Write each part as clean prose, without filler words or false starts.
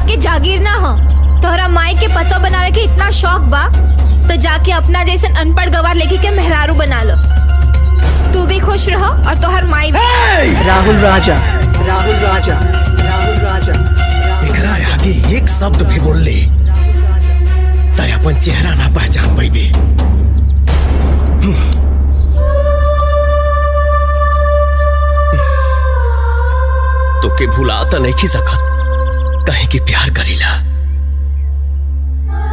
बाप के जागीर ना हो। तोहरा माई के पतो बनावे के इतना शौक बा तो जाके अपना जैसन अनपढ़ गवार लेके के मेहरारू बना लो। तू भी खुश रहो और तोहर माई भी। राहुल राजा, राहुल राजा, राहुल राजा। एकरा आगे एक शब्द भी बोल ले तय अपन चेहरा ना पहचान पैबे। तो के भुला तो नहीं सकत, कहे कि प्यार करीला।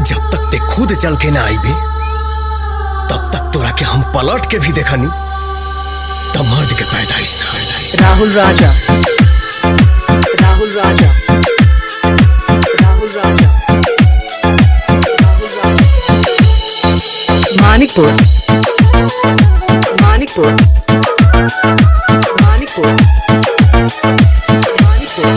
जब तक ते खुद चल के ना आईबे तब तक तोरा के हम पलट के भी देखनी तब मर्द के पैदाइश ना। राहुल राजा, राहुल राजा, राहुल राजा, राहुल राजा। मानिकपुर, मानिकपुर, मानिकपुर, मानिकपुर।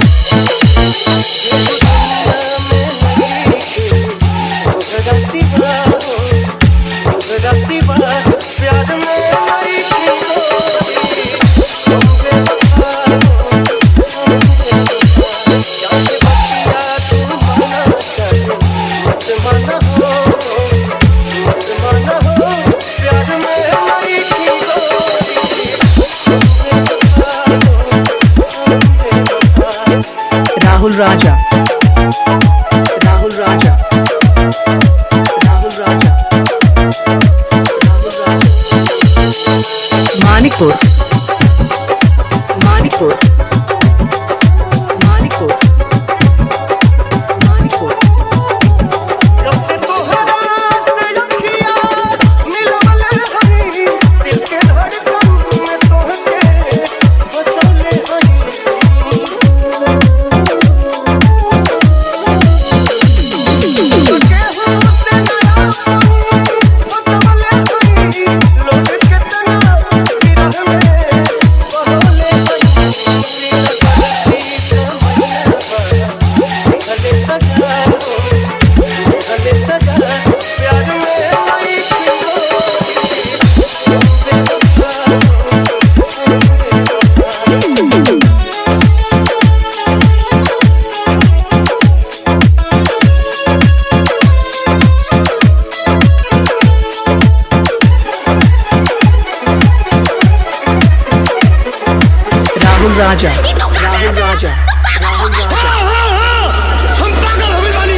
राहुल राजा, राहुल राजा, राहुल राजा, राहुल राजा। मानिकपुर, मानिकपुर, मानिकपुर, मानिकपुर। राहुल राजा, राहुल राजा, राहुल राजा। हम पागल हो गइल बानी।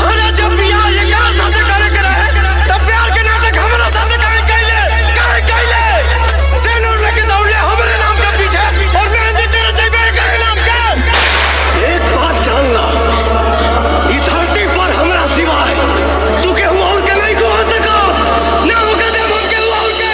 अरे जब प्यार एकरा साथे करे के रहे तब प्यार के नाटक हमरा साथे काहे कइले, काहे कइले? सेनूर लेके दौड़ले हमरे नाम के पीछे और मेहंदी तेरे जइबे एकरे नाम के। एक बात जान ला, ई धरती पर हमरा सिवाय तू केहू और के नहीं हो सका ना होके दे हम केहू और के।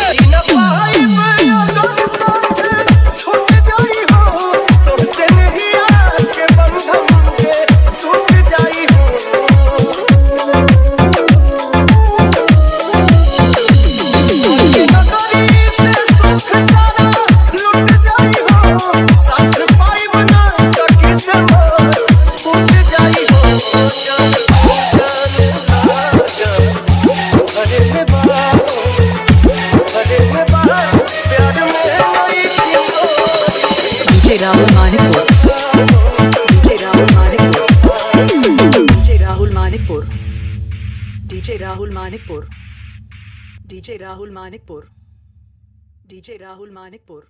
DJ Rahul Manikpur, DJ Rahul Manikpur, DJ Rahul Manikpur, DJ Rahul Manikpur, DJ Rahul Manikpur, DJ Rahul Manikpur.